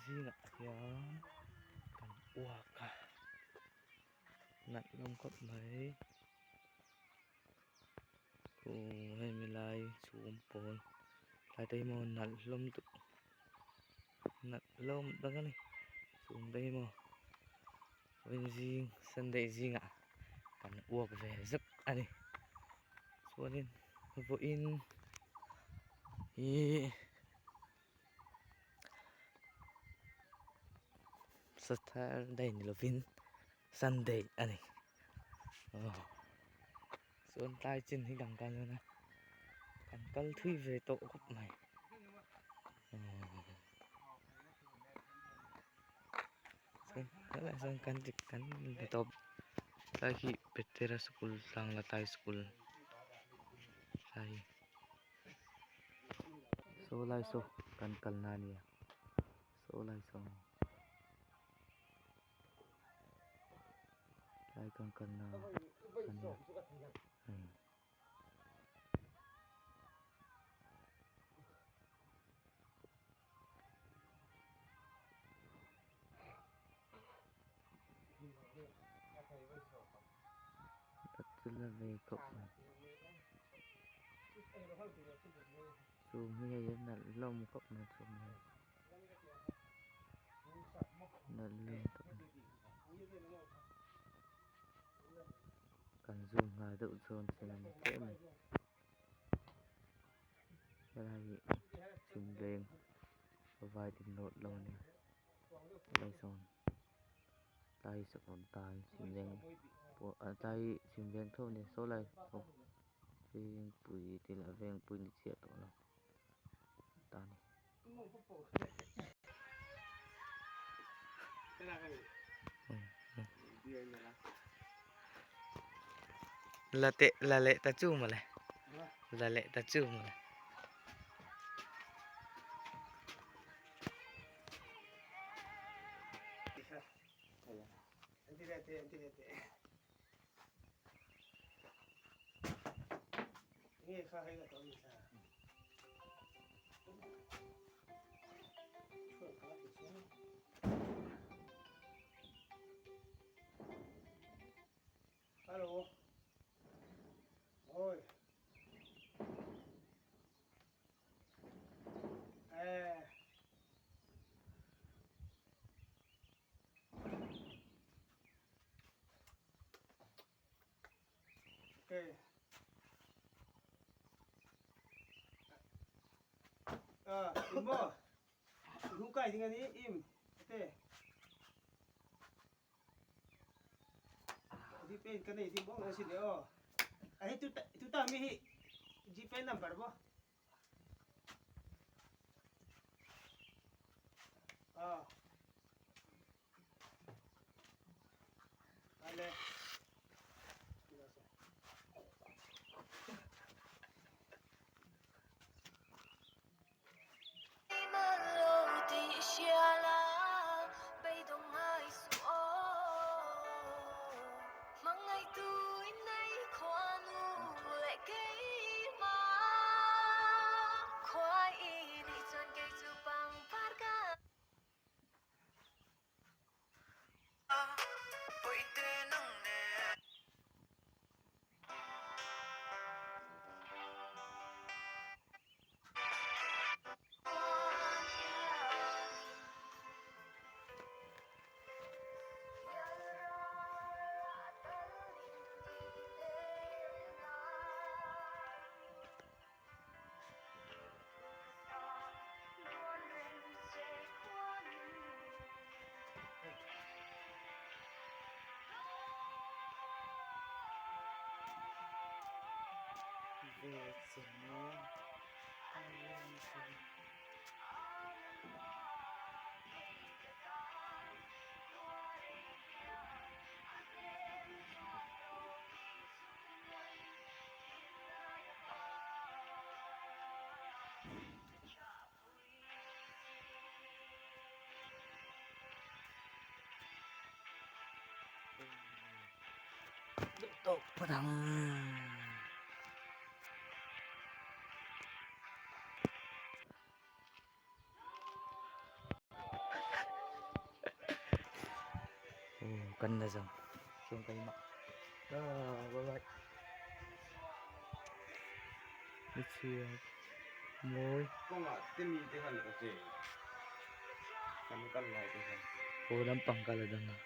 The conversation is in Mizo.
zingah hian kan uak a nalh hlawm khawp mai uhh hemi lai chhum pawl tlai te hi maw nalh hlawm duh nalh hlawm tak a ni chhum te hi maw vawiin zing sunday zingah kan uak ve zet a ni chuanin vawiin ihh Saturday ni lovin Sunday a ni aw chuan tlai chin hi kan kal dawn a kan kal thui ve tawh khawp mai chuan helaiah sawn kan ti kan la tawp tlai hi Petera school tlang la tlai school tlai hi. Saw lai saw kan kalna a nia saw lai saw lai kan kalna a nia hei. La ve khawp mai chhum hi hei a nalh hlawm khawp mai chhum hi nalh hlawm khawp mai kan zoom nghal deuh chuan sin tlem helai hi chhim veng vai din rawt lo a nia helai sawn. Tlai sakawr dai chhim veng pawh ah tlai chhim veng tho a ni saw lai tho vengpui tih lah vengpui ni chiah tawh lo ta a ni. La teh la leh ta chu mawle la leh ta chu mawle. Hello. Ôi. Ve che maw Tawk phawt ang. Aw kan la zo chuan keimah ah bye bye ni chhuak mawi kawngah te mi te khan ka che kan kal lai te khan aw lampang kal a dang a.